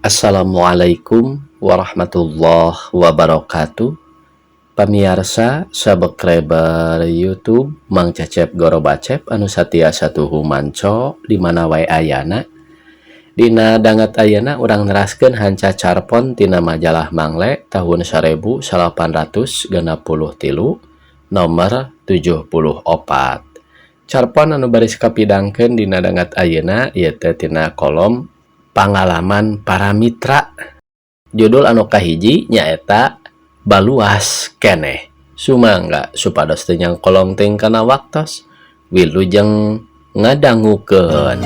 Assalamualaikum warahmatullahi wabarakatuh. Pamiarsa subscriber YouTube Mang Cecep Gorobacep anu satia satuhu manco di mana wae ayana. Dina danget ayeuna urang neraskeun hanca carpon tina majalah Mangle tahun 1863 nomor 74. Carpon anu baris kapidangkeun dina danget ayeuna ieu teh tina kolom pangalaman para mitra. Judul anu kahiji nyaeta Baluas Keneh. Sumangga supados teu nyangkolong teuing kana waktos, wilujeng ngadangukeun.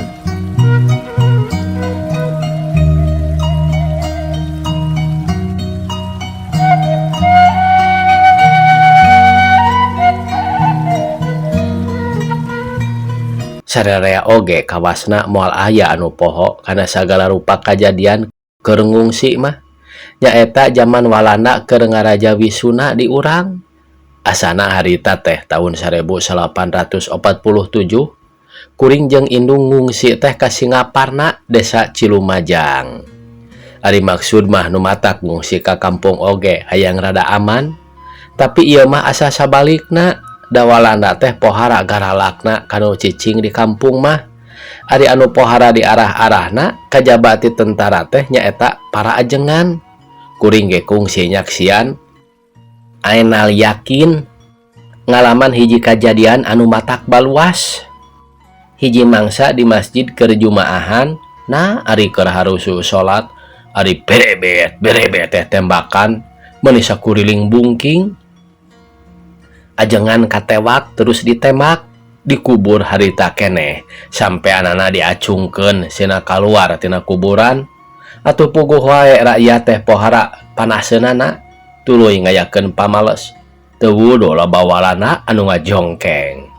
Sararea oge kawasna moal aya anu poho kana sagala rupa kajadian keur ngungsi mah. Nyaeta jaman Walanda keur ngaraja wisuna di urang. Asana harita teh tahun 1847 kuring jeung indung ngungsi teh ka Singaparna, Desa Cilumajang. Ari maksud mah nu matak ngungsi ka kampung oge hayang rada aman, tapi ieu mah asa sabalikna. Da Walanda teh pohara garalakna kanu cicing di kampung mah. Ari anu pohara di arah-arahna kajaba ti tentara teh nyaeta para ajengan. Kuring ge kungsi nyaksian ainal yakin ngalaman hiji kajadian anu matak baluas. Hiji mangsa di masjid keur jumaahan, nah ari keur harusu salat, ari berebet berebet teh tembakan meuni sakuriling bungking. Ajengan katewak terus ditembak, dikubur harita keneh sampai anana diacungkeun sina kaluar tina kuburan. Atuh puguh wae rakyat teh pohara panaseunana tuluy ngayakeun pamales. Teu wuduh loba walana anu ngajongkeng.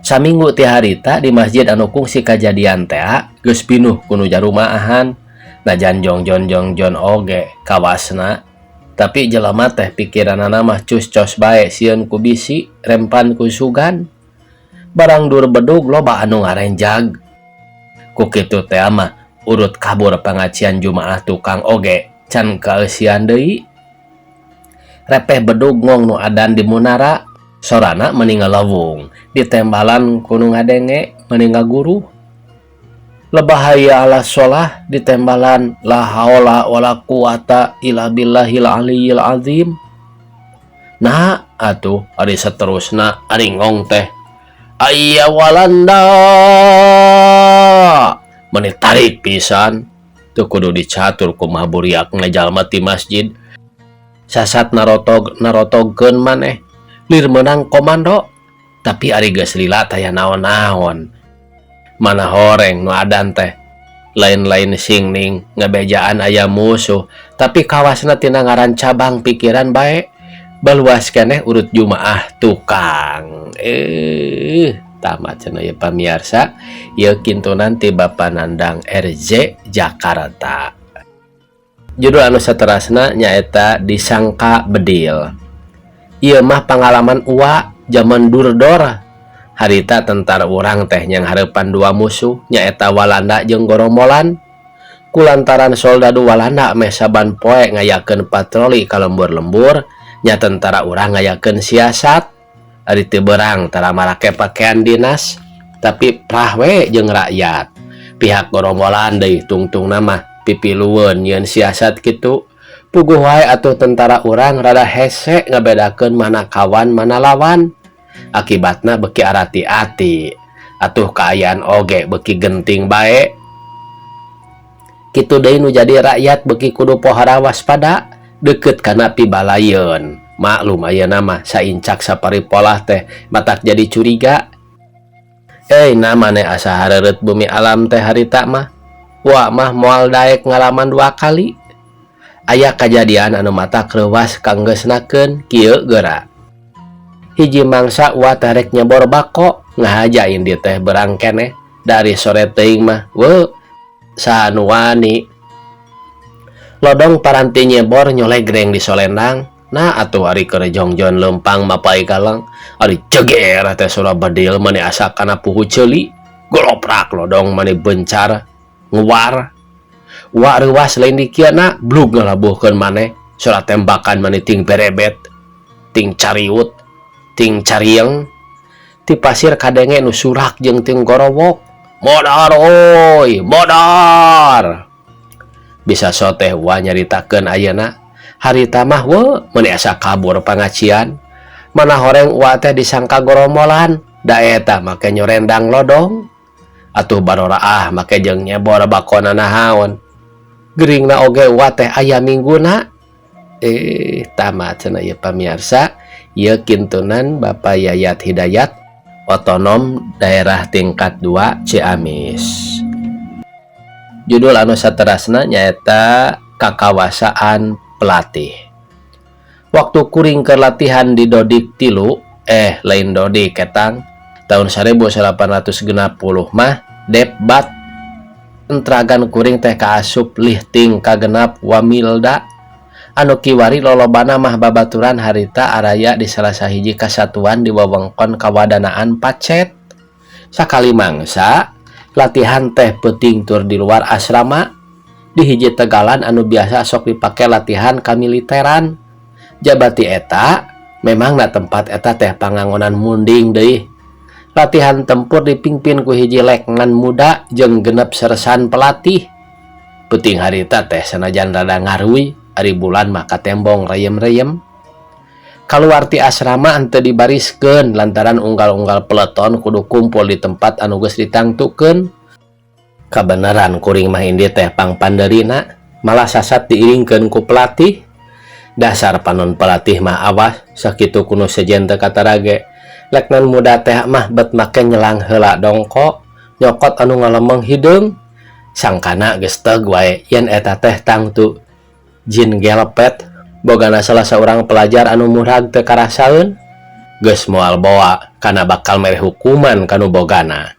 Saminggu ti harita di masjid anu kungsi kajadian teh geus pinuh ku nu jarumaahan. Najan jongjon jongjon oge kawasna, tapi jelema teh pikiranana mah cus-cos bae sieun ku bisi rempan ku sugan. Barang dur bedug loba anu ngarenjag. Ku kitu teh mah urut kabur pangacian jumaah tukang oge can kaeusian deui. Repeh bedug ngong nu adan di munara, sorana meuni ngalewung, ditembalan ku nu ngadenge meuni ngaguruh. Lebah hayya ala sholah ditembalan la haula wala quwata illa billahil aliyil azim. Nah atuh ari saterusna ari ngong teh aya Walanda meuni tarik pisan. Teu kudu dicatur kumaha buriakna jalma ti masjid. Sasat narotog narotogkeun maneh lir meunang komando, tapi ari geus lila taya naon-naon. Mana horeng nu adan teh lain-lain singning ngebejaan aya musuh, tapi kawasna tina ngaran cabang pikiran bae. Baluas keneh urut jumaah tukang. Tamat cenah ieu pamiarsa. Ieu kintunan ti Bapak Nandang RJ Jakarta. Judul anu saterasna nyaeta Disangka Bedil. Ieu mah pangalaman uwa jaman durdor. Harita tentara urang teh nyang hareupan dua musuh nyaeta Walanda jeung Gorombolan. Kulantaran soldadu Walanda meh saban poe ngayakeun patroli ka lembur-lembur, nya tentara urang ngayakeun siasat. Ari teu berang tara marake pakaian dinas, tapi prah we jeung rakyat. Pihak Gorombolan deui tungtungna mah pipilueun nyieun siasat kitu. Puguh wae atuh tentara urang rada hese ngabedakeun mana kawan mana lawan. Akibatna beki arati-ati, atuh kaayaan oge beki genting bae. Kitu deui nu jadi rakyat beki kudu pohara waspada deukeut kana pibalayeun. Maklum ayeuna mah saincak saparipolah teh matak jadi curiga. Namane asa hareureut bumi alam teh harita mah. Wa mah moal daek ngalaman dua kali. Aya kajadian anu matak reuwas kanggeusnakeun kieu geura. Hiji mangsa wa tarek nyebor bako ngahajain di teh berang keneh dari sore teuing mah we saha nu wani. Lodong paranti nyebor nyolegreng di solendang. Nah atuh ari keur jongjon lempang mapai galang ari ceger teh sora bedil mani asa kana puhu ceuli goloprak lodong mani bencar nguar. Wa reuwas lain dikieu na blug ngalabuhkeun maneh suara tembakan mani ting berebet, ting cariut, ting carieng. Ti pasir kadenge nu surak jeung ting gorowok. Modar oi, modar. Bisa soteh wa nyaritakeun ayeuna. Harita mah we meuni asa kabur pangacian. Mana horeng wa teh disangka goromolan, da eta make nyorendang lodong. Atuh baroraah make jeung nyebor bakona nahaon. Geringna oge wa teh aya mingguna. Tamat cenah ieu, pamiarsa. Ieu kintunan Bapak Yayat Hidayat, otonom daerah tingkat 2 Ciamis. Judul anu saterasna nyaeta Kakawasaan Pelatih. Waktu kuring keur latihan di Dodik 3, eh lain Dodik ketang, tahun 1860 mah Depbat entragan kuring teh kaasup lihting kagenap Wamilda anu kiwari lolobana mah babaturan harita araya di salah sahiji kasatuan di wewengkon kawadanaan Pacet. Sakali mangsa latihan teh peuting tur di luar asrama, di hiji tegalan anu biasa sok dipake latihan kamiliteran. Jabati eta memang na tempat eta teh pangangonan munding deui. Latihan tempur dipimpin ku hiji leknan muda jeung 6 sersan pelatih. Peuting harita teh sanajan rada ngaruy, ari bulan mah katembong reyem-reyem. Kaluar ti asrama henteu dibariskeun lantaran unggal-unggal peleton kudu kumpul di tempat anu geus ditangtukeun. Kabeneran kuring mah indi teh pangpandeurina, malah sasat diiringkeun ku pelatih. Dasar panon pelatih mah awas sakitu kuno sejen teu katarage. Leknan muda teh mah bet make nyelang heula dongko, nyokot anu ngalemeng hideung. Sangkana geus teg wae yen eta teh tangtu jin gelpet bogana salah seorang pelajar anu murag teu karasaeun. Geus moal boa kana bakal mere hukuman kanu bogana.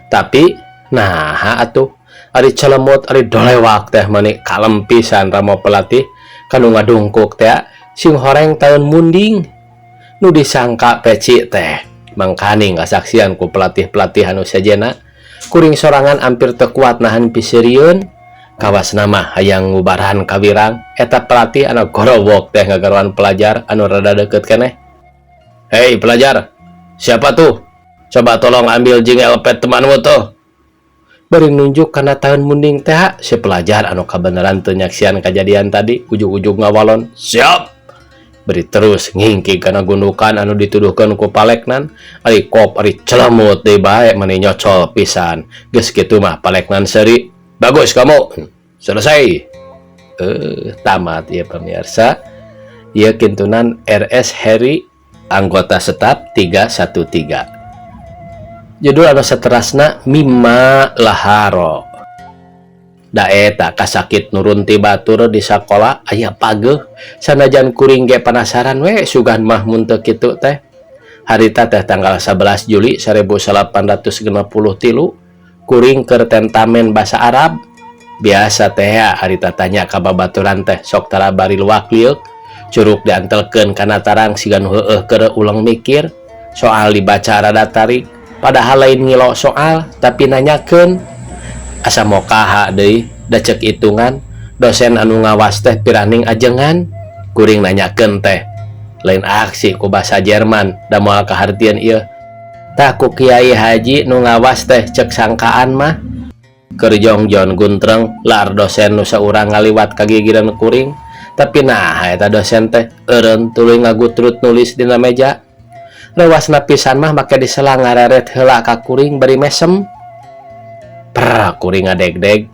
Tapi naha atuh ari celemot ari dolewak teh mani kalem pisan ramo pelatih kanu ngadungkuk teh sing horeng tahun munding nu disangka peci teh. Mangkaning kasaksian ku pelatih-pelatih anu sejena, kuring sorangan ampir teu kuat nahan piseurieun. Kawas nama hayang ngubaran kawirang eta pelatih anu gorowok teh ngagaruan pelajar anu rada deket keneh. "Hei pelajar, siapa tuh? Coba tolong ambil jing elpet temanmu tuh." Bari nunjuk kana tahun munding teh, si pelajar anu kabeneran teu nyaksian kejadian tadi ujug-ujug ngawalon, "Siap." Beri terus ngingki kana gundukan anu dituduhkeun ku paleknan. Ari kop ari celemut deui bae mani nyocol pisan. Geus kitu mah paleknan seuri, "Bagus kamu, selesai." Tamat ya, pemirsa. Ya, kintunan RS Harry, anggota staf 313. Judul anu seterasna Mimma Laharo. Da eta kasakit nurun ti batur di sakola aya pageuh, sanajan kuring ge penasaran we sugan mah mun teu kitu teh. Harita teh tanggal 11 Juli 1863, kuring keur tentamen bahasa Arab. Biasa teh ya, harita tanya ka babaturan teh sok tara bari luak liuk, curuk diantelkeun kana tarang siga nu heueuh keur ulang mikir. Soal dibaca rada tarik, padahal lain ngilo soal tapi nanyakeun. Asa mokaha deui, da cek hitungan dosen anu ngawas teh piraning ajengan. Kuring nanyakeun teh lain aksi ku bahasa Jerman, da moal kahartieun ieu. Tah, ku kiai haji nu ngawas teh cek sangkaan mah keur jongjon guntreng lar dosen nu saurang ngaliwat kagigireun kuring. Tapi nah eta dosen teh eureun tuluy ngagutrut nulis dina meja. Lewasna pisan mah make disela ngareret heula ka kuring bari mesem per. Kuring ngadegdeg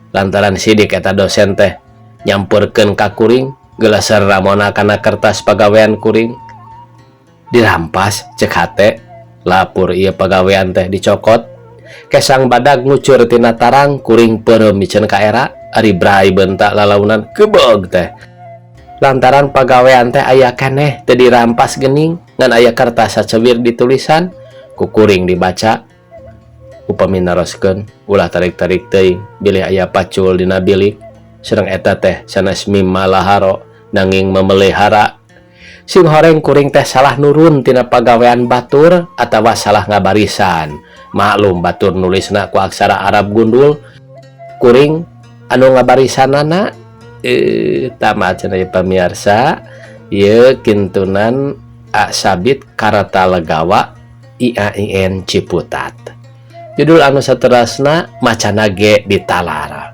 lantaran sidik eta dosen teh nyamperkeun ka kuring, geleser ramona kana kertas pagawean kuring. Dirampas cek hate, lapur ieu pagawean teh dicokot. Kesang badag ngucur tina tarang, kuring peureum miceun ka era. Ari bray bentak lalaunan kebeg teh lantaran pagawean teh aya keneh, teu dirampas gening, ngan aya kertas sacewir ditulisan. Ku kuring dibaca. Upami naroskeun ulah tarik-tarik teuing bilih aya pacul dina bilik. Sareng eta teh sanes mimma laharo nanging memelihara. Sing horeng kuring teh salah nurun tina pagawean batur atawa salah ngabarisan. Maklum batur nulisna ku aksara Arab gundul, kuring Anu ngabarisanana tamat cenah ieu pamiarsa. Ieu kintunan A Sabit Kartalegawa IAIN Ciputat. Judul anu saterasna Macana ge ditalar.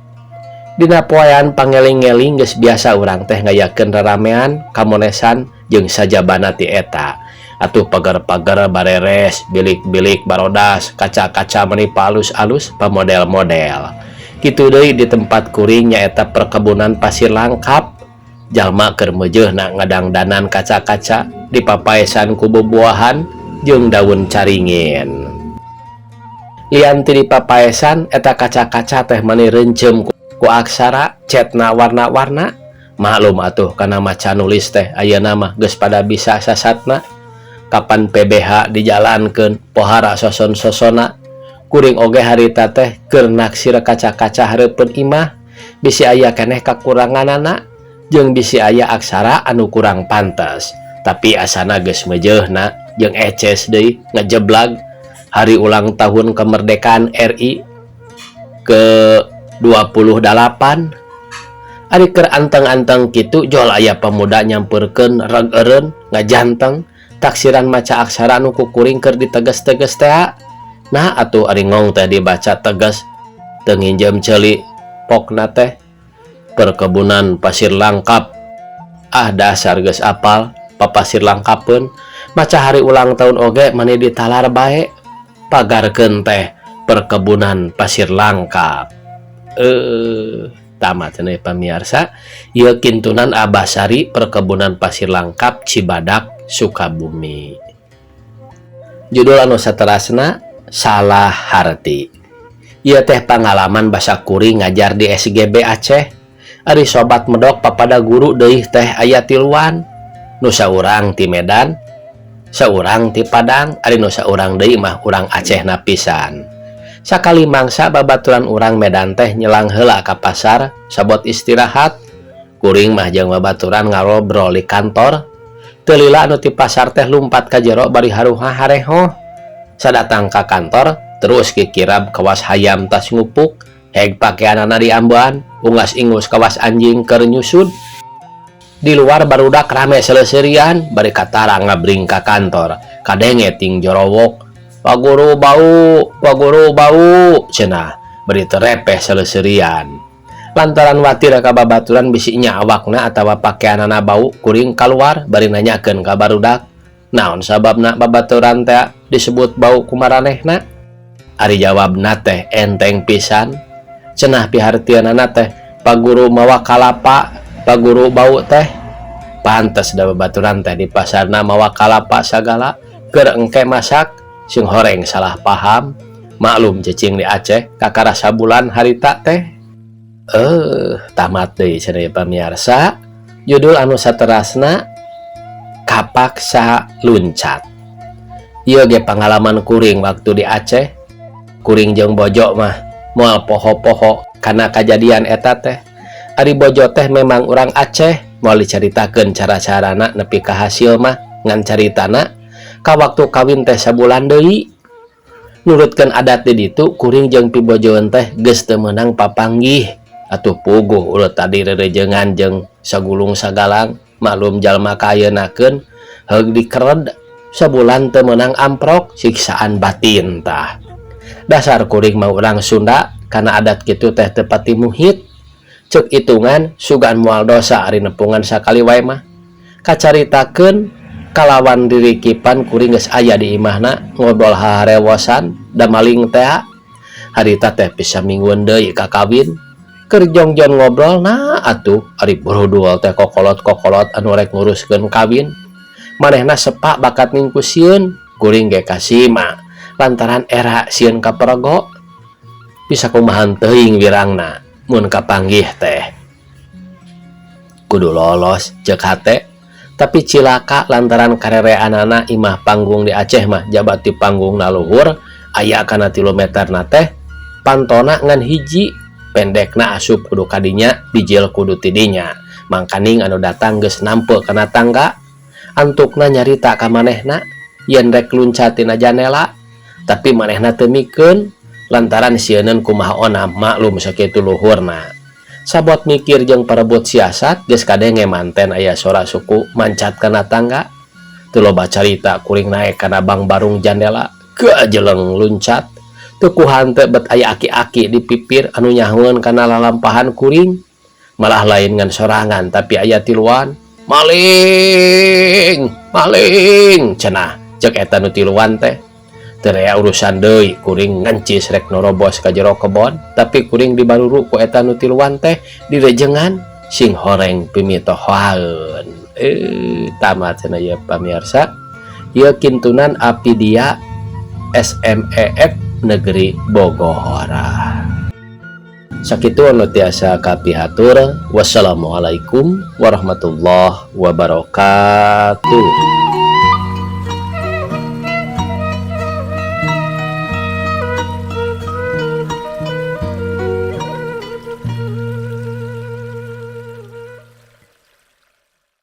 Dina poean pangeling-eling geus biasa urang teh ngayakeun raramean kamonesan jeung sajabana ti eta. Atuh pagar-pagar bareres, bilik-bilik barodas, kaca-kaca meni alus-alus pamodel-model. Kitu deui di tempat kuring, nyaeta perkebunan Pasir Langkap. Jalma keur meujeuhna ngadangdanan kaca-kaca dipapaesan ku bubuahan jeung daun caringin. Lian ti dipapaesan, eta kaca-kaca teh mani reuncem ku aksara cetna warna-warna. Maklum atuh kana maca nulis teh ayeuna mah geus pada bisa sasatna. Kapan PBH dijalankeun, pohara soson-sosona. Kuring oge harita teh keur naksir kaca-kaca hareupeun imah, bisi aya keneh kakuranganana jeung bisi aya aksara anu kurang pantes, tapi asana geus meujeuhna jeung eces deui ngejeblag hari ulang tahun kemerdekaan RI ke 28. Ari keur anteng-anteng kitu, jol aya pemuda nyamperkeun reg eureun ngajanteng taksiran maca aksara anu ku kuring keur diteges-teges teh. Nah atuh ari ngong teh dibaca tegas, teu nginjem ceuli pokna teh Perkebunan Pasir Langkap. Ah, dasar geus apal papasir langkapeun. Maca hari ulang tahun oge mani ditalar bae, pagarkeun teh Perkebunan Pasir Langkap. Tamat cenah pamiarsa. Ieu kintunan Abasari, Perkebunan Pasir Langkap, Cibadak, Sukabumi. Judul anu saterasna Salah Harti. Ieu teh pangalaman basa kuring ngajar di SGB Aceh. Ari sobat medok papada guru deui teh aya tiluan, nu saurang ti Medan, saurang ti Padang, ari nu saurang deui mah urang Aceh napisan. Sakali mangsa babaturan urang Medan teh nyelang heula ka pasar sabot istirahat, kuring mah jeung babaturan ngarobrol di kantor. Teu lila anu ti pasar teh lumpat ka jero bari haruha hareho. Sadatang ka kantor terus kikirab kawas hayam tas ngupuk, heg pakeanana diambean, unggas-ingus kawas anjing keur nyusud. Di luar barudak rame seleuserian bari katara ngabring ka kantor. Kadenge ting jorowok, "Pak Guru bau, Pak Guru bau," cenah bari terepeh seleuserian. Lantaran watir ka babaturan bisi nya awakna atawa pakeanana bau, kuring kaluar bari nanyakeun ka barudak naon sababna babaturan teh disebut bau ku maranehna. Ari jawabna teh enteng pisan, cenah pihartianana teh Pak Guru mawa kalapa, Pak Guru bau teh. Pantes da babaturan teh di pasarna mawa kalapa sagala keur engke masak sing horeng salah paham. Maklum cicing di Aceh kakara sabulan harita teh. Tamat deui cenah pamiarsa. Judul anu saterasna Kapaksa Luncat. Ieu ge pangalaman kuring waktu di Aceh. Kuring jeung bojo mah moal poho-poho kana kajadian eta teh. Ari bojo teh memang urang Aceh, moal dicaritakeun cara-carana nepi ka hasil mah, ngan caritana ka waktu kawin teh sabulan deui. Nurutkeun adat di ditu, kuring jeung pibojoeun teh geus teu meunang papanggih. Atuh puguh ulah tadi rerejengan jeung sagulung sagalang, maklum jalma kaayeunakeun heug dikered. Sabulan teu meunang amprok, siksaan batin tah. Dasar kuring mah urang Sunda, kana adat kitu teh teu pati muhit. Cek hitungan sugan moal dosa ari nepungan sakali wae mah. Kacaritakeun kalawan dirikipan kuring geus aya di imahna ngobrol haharewosan da maling teh. Harita teh bisa mingguan deui kakawin. Keur jongjon ngobrol, nah atuh ari borodol teh kokolot-kokolot anu rek nguruskeun kawin. Manehna sepak bakat ningku sieun, kuring ge kasima lantaran era sieun kapergo. Bisa kumaha teuing wirangna mun kapanggih teh kudu lolos cek hate. Tapi cilaka lantaran karereanana imah panggung. Di Aceh mah jabat di panggung na luhur aya kana 3 meter na teh pantona ngan hiji, pendekna asup kudu kadinya, bijil kudu tidinya. Mangkaning anu datang geus nampe kana tangga. Antukna nyarita ka manehna yen rek luncat tina janela, tapi manehna teu mikeun lantaran sieuneun kumaha onam, maklum sakitu luhurna. Sabot mikir jeung parebut siasat, geus kadenge manten aya sora suku mancat kana tangga. Teu loba carita, kuring naek kana bangbarung jandela, gajeleng luncat. Teu ku hanteu bet aya aki-aki di pipir anu nyahoeun kana lalampahan kuring. Malah lain ngan sorangan, tapi aya tiluan. "Maling, maling," cenah cek eta nu tiluan teh. Teu rea urusan deui, kuring ngencis rek norobos ka jero kebon, tapi kuring dibaruru ku eta nu tiluan teh direjengan sing horeng pimitohoaeun. Eh, tamat cenah ieu, pamirsa. Ieu kintunan Apidia SMEF Negeri Bogor. Sakitu anu tiasa kapihatur. Wassalamualaikum warahmatullahi wabarakatuh.